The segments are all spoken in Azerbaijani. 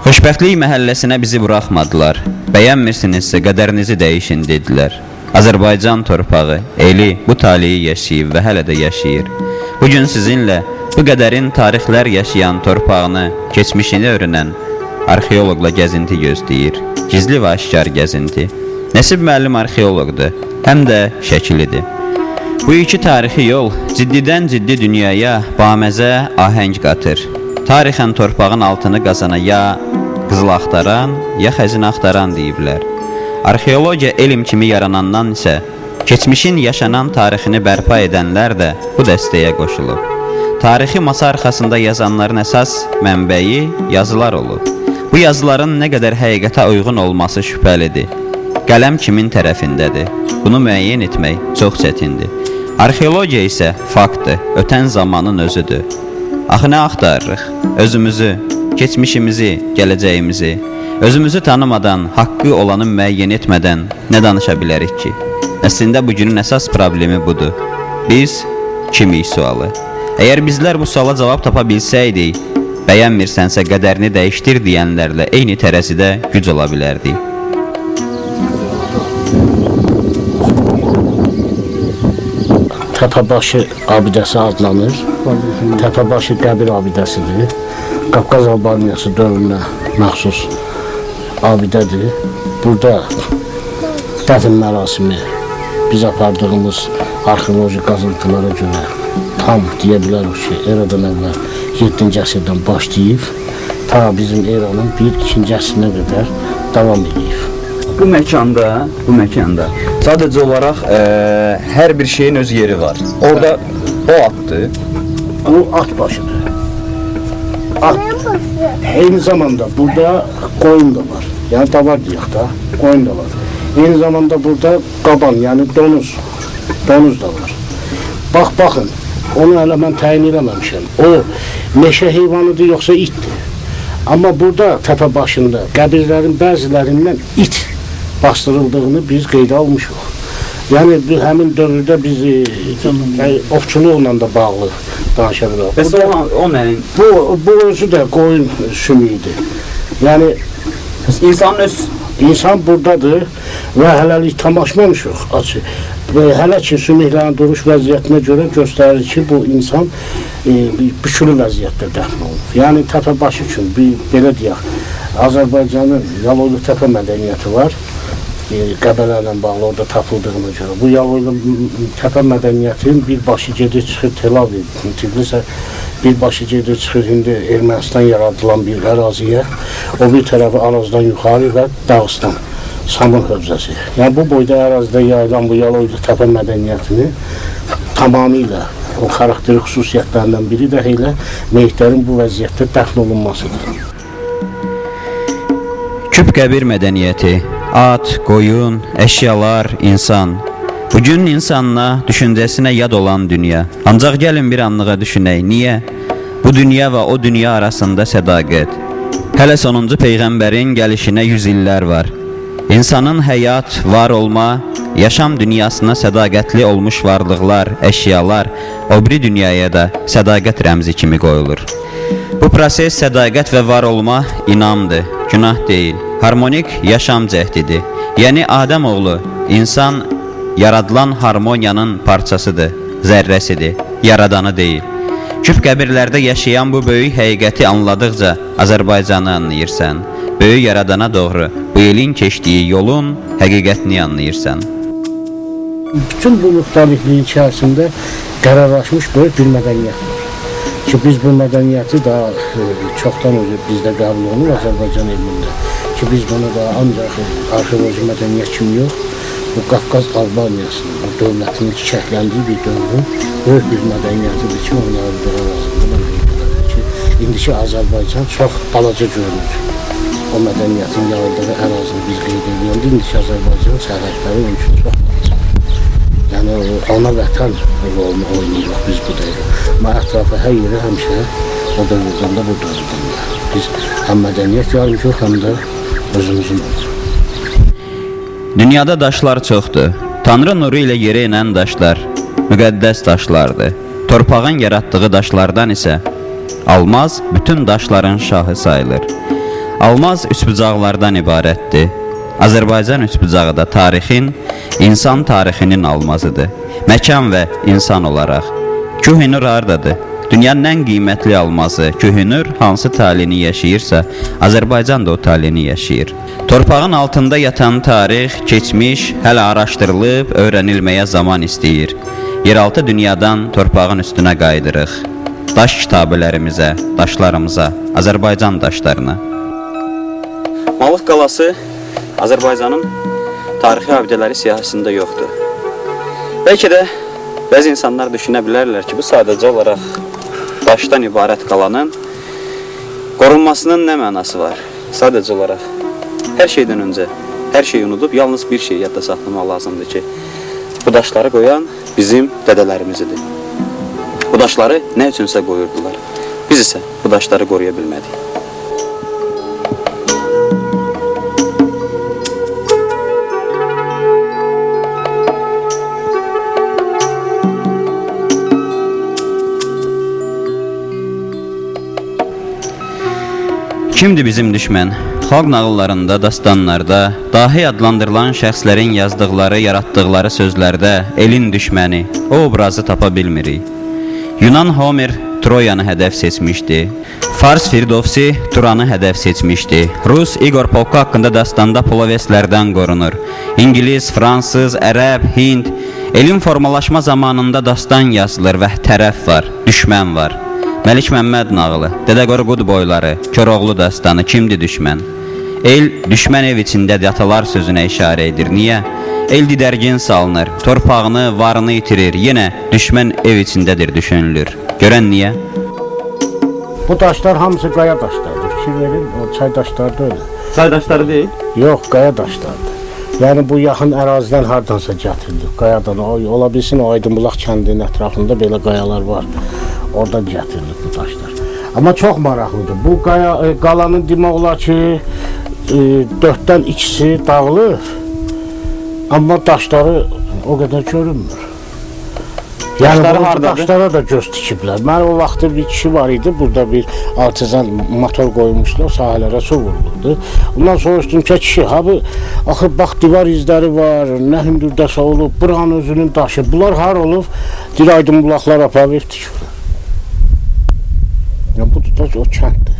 Xoşbəxtlik məhəlləsinə bizi buraxmadılar. Bəyənmirsinizsə qədərinizi dəyişin dedilər. Azərbaycan torpağı, eli bu taleyi yaşayıb və hələ də yaşayır. Bu gün sizinlə bu qədərin tarixlər yaşayan torpağını, keçmişini öyrənən arxeoloqla gəzinti gözləyir. Gizli və aşkar gəzinti. Nəsib müəllim arxeoloqdur, həm də şəkilidir. Bu iki tarixi yol ciddidən ciddi dünyaya baməzə ahəng qatır. Tarixən torpağın altını qazana ya qızıl axtaran, ya xəzinə axtaran deyiblər. Arxeologiya elm kimi yaranandan isə keçmişin yaşanan tarixini bərpa edənlər də bu dəstəyə qoşulub. Tarixi masa arxasında yazanların əsas mənbəyi yazılar olub. Bu yazıların nə qədər həqiqətə uyğun olması şübhəlidir. Qələm kimin tərəfindədir? Bunu müəyyən etmək çox çətindir. Arxeologiya isə faktdır, ötən zamanın özüdür. Axı nə axtarırıq? Özümüzü, keçmişimizi, gələcəyimizi. Özümüzü tanımadan, haqqı olanı müəyyən etmədən nə danışa bilərik ki? Əslində bugünün əsas problemi budur. Biz kimik sualı. Əgər bizlər bu suala cavab tapa bilsəydik, bəyənmirsənsə qədərini dəyişdir deyənlərlə eyni tərəzidə güc ola bilərdik. Təpəbaşı abidəsi adlanır. Təpəbaşı qəbir abidəsidir. Qafqaz Albaniyası dövrünə məxsus abidədir. Burada dəfn mərasimi biz apardığımız arxeoloji qazıntılara görə tam deyə bilərik ki, eradan əvvəl 7-ci əsrdən başlayıb ta bizim eranın 1-2-ci əsrinə qədər davam edib. Bu məkanda sadəcə olaraq hər bir şeyin öz yeri var. Orada o atdır. Bu at başıdır. At. Eyni zamanda burada qoyun da var. Yəni davar deyək də, qoyun da var. Eyni zamanda burada qaban, yəni donuz, donuz da var. Bax, baxın, onu hələ mən təyin eləməmişəm. O meşə heyvanıdır yoxsa itdir? Amma burada təpə başında qəbirlərin bəzilərindən it bastırıldığını biz qeydə almışıq. Yəni həmin dövrdə biz ovçuluqla da bağlı danışa bilərik. Bəs o nəyin? Bu özü də qoyun sümüyüdür. Yəni İnsanın öz insan buradadır və hələlik tam açmamışıq açı. Və hələ ki sümüklərin duruş vəziyyətinə görə göstərir ki, bu insan bükülü vəziyyətdə dəfn olunub. Yəni Təpəbaşı üçün bir belə deyək, Azərbaycanın Yaloylu Təpə mədəniyyəti var. Qəbələ bağlı orada tapıldığına görə. Bu Yaloylu Təpə mədəniyyətinin bir başı gedir çıxır Tel-Aviv, Tiflisə, bir başı gedir çıxır indi Ermənistan yaradılan bir əraziyə, o bir tərəfi Arazdan yuxarı və Dağıstan, Samur hövzəsi. Yəni bu boyda ərazidə yayılan bu Yaloylu Təpə mədəniyyətini tamamilə o xarakteri xüsusiyyətlərindən biri də elə meyitlərin bu vəziyyətdə dəfn olunmasıdır. Küp qəbir mədəniyyəti, at, qoyun, əşyalar, insan. Bugün insanına, düşüncəsinə yad olan dünya. Ancaq gəlin bir anlığa düşünək, niyə? Bu dünya və o dünya arasında sədaqət. Hələ sonuncu peyğəmbərin gəlişinə 100 illər var. İnsanın həyat, var olma, yaşam dünyasına sədaqətli olmuş varlıqlar, əşyalar o biri dünyaya da sədaqət rəmzi kimi qoyulur. Bu proses sədaqət və var olma inamdır, günah deyil. Harmonik yaşam cəhdidir. Yəni Adəm oğlu, insan yaradılan harmoniyanın parçasıdır, zərrəsidir, yaradanı deyil. Küp qəbirlərdə yaşayan bu böyük həqiqəti anladıqca Azərbaycanı anlayırsan. Böyük yaradana doğru bu elin keçdiyi yolun həqiqətini anlayırsan. Bütün bu müxtəlifliyin içərisində qərarlaşmış böyük bir mədəniyyət var. Ki biz bu mədəniyyəti daha çoxdan özü bizdə qəbul olunur Azərbaycan elmində. Ki biz bunu da ancaq arxeoloji mədəniyyət kimi yox, bu Qafqaz Albaniyasının, o dövlətinin çiçəkləndiyi bir dövrün böyük bir mədəniyyətidir ki, onun yayıldığı ərazində mən qeyd edirəm ki, indiki Azərbaycan çox balaca görünür. O mədəniyyətin yayıldığı ərazini biz qeyd edəndə indiki Azərbaycan sərhədləri onun üçün çox balacadır. Yəni o ana vətən rolunu oynayırıq biz bu dəqiqə. Amma ətrafa hər yerə həmişə o dövrdən də bu dövrdən də. Biz həm mədəniyyət yaymışıq, həm də özümüzün olur. Dünyada daşlar çoxdur. Tanrı nuru ilə yerə enən daşlar müqəddəs daşlardır. Torpağın yaratdığı daşlardan isə almaz bütün daşların şahı sayılır. Almaz üçbucaqlardan ibarətdir. Azərbaycan üçbucağı da tarixin, insan tarixinin almazıdır. Məkan və insan olaraq. Kühünür hardadır? Dünyanın ən qiymətli almazı Kühünür hansı talini yaşayırsa, Azərbaycan da o talini yaşayır. Torpağın altında yatan tarix, keçmiş, hələ araşdırılıb, öyrənilməyə zaman istəyir. Yeraltı dünyadan torpağın üstünə qayıdırıq. Daş kitabələrimizə, daşlarımıza, Azərbaycan daşlarına. Malıq qalası Azərbaycanın tarixi abidələri siyahısında yoxdur. Bəlkə də bəzi insanlar düşünə bilərlər ki, bu sadəcə olaraq daşdan ibarət qalanın qorunmasının nə mənası var? Sadəcə olaraq hər şeydən öncə hər şeyi unudub yalnız bir şeyi yadda saxlamaq lazımdır ki, bu daşları qoyan bizim dədələrimiz idi. Bu daşları nə üçünsə qoyurdular. Biz isə bu daşları qoruya bilmədik. Kimdir bizim düşmən? Xalq nağıllarında, dastanlarda, dahi adlandırılan şəxslərin yazdıqları, yaratdıqları sözlərdə elin düşməni, o obrazı tapa bilmirik. Yunan Homer Troyanı hədəf seçmişdi. Fars Firdovsi Turanı hədəf seçmişdi. Rus Igor Polku haqqında dastanda poloveslərdən qorunur. İngilis, Fransız, Ərəb, Hind elin formalaşma zamanında dastan yazılır və tərəf var, düşmən var. Məlik Məmməd nağılı, Dədə Qorqud boyları, Koroğlu dastanı, kimdir düşmən? El düşmən ev içindədir atalar sözünə işarə edir. Niyə? El didərgin salınır, torpağını, varını itirir. Yenə düşmən ev içindədir düşünülür. Görən niyə? Bu daşlar hamısı qaya daşlarıdır. Fikir verin, o çay daşları deyil. Çay daşları deyil. Yox, qaya daşlarıdır. Yəni bu yaxın ərazidən hardansa gətirilib. Qayadan, o, ola bilsin o Aydınbulaq kəndinin ətrafında belə qayalar var. Oradan gətirilib bu daşlar. Amma çox maraqlıdır. Bu qaya, qalanın demək olar ki, 4-dən 2-si dağılır. Amma daşları o qədər görünmür. Yəni Daşları bu hardadır? daşlara da göz tikiblər. Mən o vaxtı bir kişi var idi, burada bir artezan motor qoymuşdu, o sahələrə su vurulurdu. Ondan soruşdum ki, kişi, ha bu, axı bax divar izləri var, nə hündürdəsə olub, buranın özünün daşı, bunlar har olub? Deyir, Aydın bulaqlar aparıb ev tikiblər. Yəni bu da o kənddir.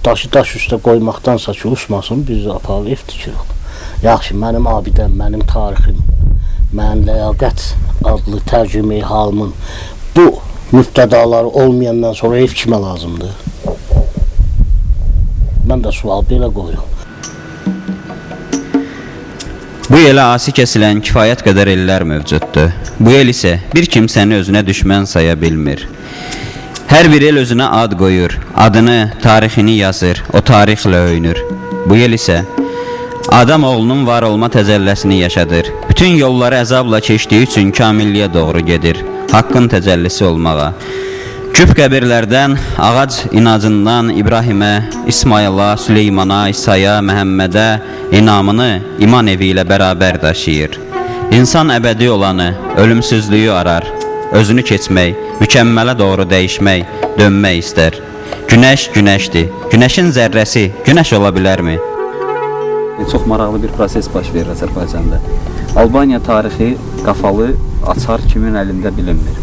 Daşı daş üstə qoymaqdansa ki, uçmasın, biz aparıb ev tikirik. Yaxşı, mənim abidəm, mənim tarixim, mənim ləyaqət adlı tərcümeyi halımın bu mübtədaları olmayandan sonra ev kimə lazımdır? Mən də sual belə qoyuram. Bu elə asi kəsilən kifayət qədər ellər mövcuddur. Bu el isə bir kimsəni özünə düşmən saya bilmir. Hər bir el özünə ad qoyur, adını, tarixini yazır, o tarixlə öyünür. Bu el isə Adam oğlunun var olma təcəlləsini yaşadır. Bütün yolları əzabla keçdiyi üçün kamilliyə doğru gedir. Haqqın təcəllisi olmağa. Küp qəbirlərdən, ağac inacından İbrahimə, İsmayıla, Süleymana, İsaya, Məhəmmədə inamını iman evi ilə bərabər daşıyır. İnsan əbədi olanı, ölümsüzlüyü arar. Özünü keçmək, mükəmmələ doğru dəyişmək, dönmək istər. Günəş günəşdir. Günəşin zərrəsi günəş ola bilərmi? Çox maraqlı bir proses baş verir Azərbaycanda. Albaniya tarixi qafalı açar kimin əlində bilinmir.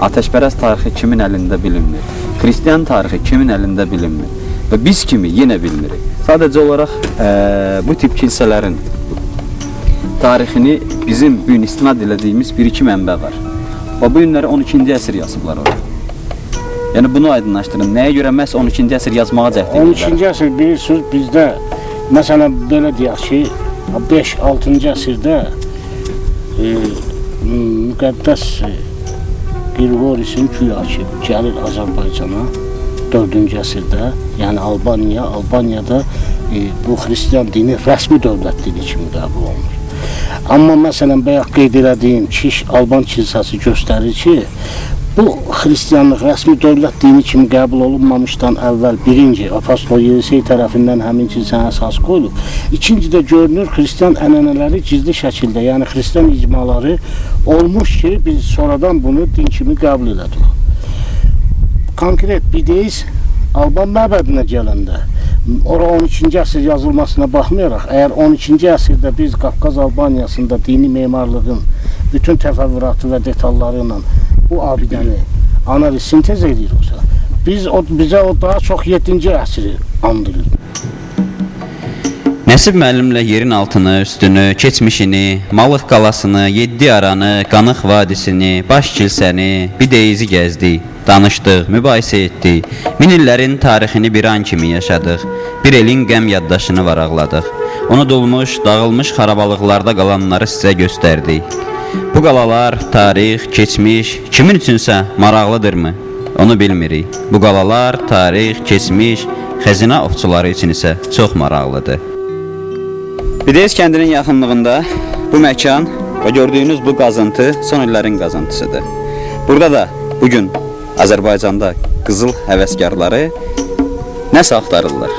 Atəşpərəst tarixi kimin əlində bilinmir. Xristian tarixi kimin əlində bilinmir. Və biz kimi yenə bilmirik. Sadəcə olaraq bu tip kilsələrin tarixini bizim bu gün istinad elədiyimiz bir-iki mənbə var. Və bu günləri 12-ci əsr yazıblar ora. Yəni bunu aydınlaşdırın. Nəyə görə məhz 12-ci əsr yazmağa cəhd edirlər? 12-ci əsr bilirsiniz bizdə məsələn belə deyək ki, 5-6-cı əsrdə müqəddəs Qirqorisin güya ki, gəlir Azərbaycana 4-cü əsrdə, yəni Albaniyada bu xristian dini rəsmi dövlət dini kimi qəbul olunur. Amma məsələn bayaq qeyd elədiyim Kiş Alban kilsəsi göstərir ki, bu xristianlıq rəsmi dövlət dini kimi qəbul olunmamışdan əvvəl birinci Apostol Yelisey tərəfindən həmin kilsənin əsası qoyulub. İkinci də görünür xristian ənənələri gizli şəkildə, yəni xristian icmaları olmuş ki, biz sonradan bunu din kimi qəbul elədik. Konkret bir deyiz, Alban məbədinə gələndə Ora 12-ci əsr yazılmasına baxmayaraq, əgər 12-ci əsrdə biz Qafqaz Albaniyasında dini memarlığın bütün təfərrüatı və detalları ilə bu abidəni analiz sintez edirik, biz o bizə o daha çox 7-ci əsri andırır. Nəsib müəllimlə yerin altını, üstünü, keçmişini, Malıq qalasını, Yeddi aranı, Qanıq vadisini, Baş kilsəni, Bidəyizi gəzdik, danışdıq, mübahisə etdik. Min illərin tarixini bir an kimi yaşadıq. Bir elin qəm yaddaşını varaqladıq. Unudulmuş, dağılmış xarabalıqlarda qalanları sizə göstərdik. Bu qalalar, tarix, keçmiş kimin üçünsə maraqlıdırmı? Onu bilmirik. Bu qalalar, tarix, keçmiş xəzinə ovçuları üçün isə çox maraqlıdır. Bidəyiz kəndinin yaxınlığında bu məkan və gördüyünüz bu qazıntı son illərin qazıntısıdır. Burada da bu gün Azərbaycanda qızıl həvəskarları nəsə axtarırlar.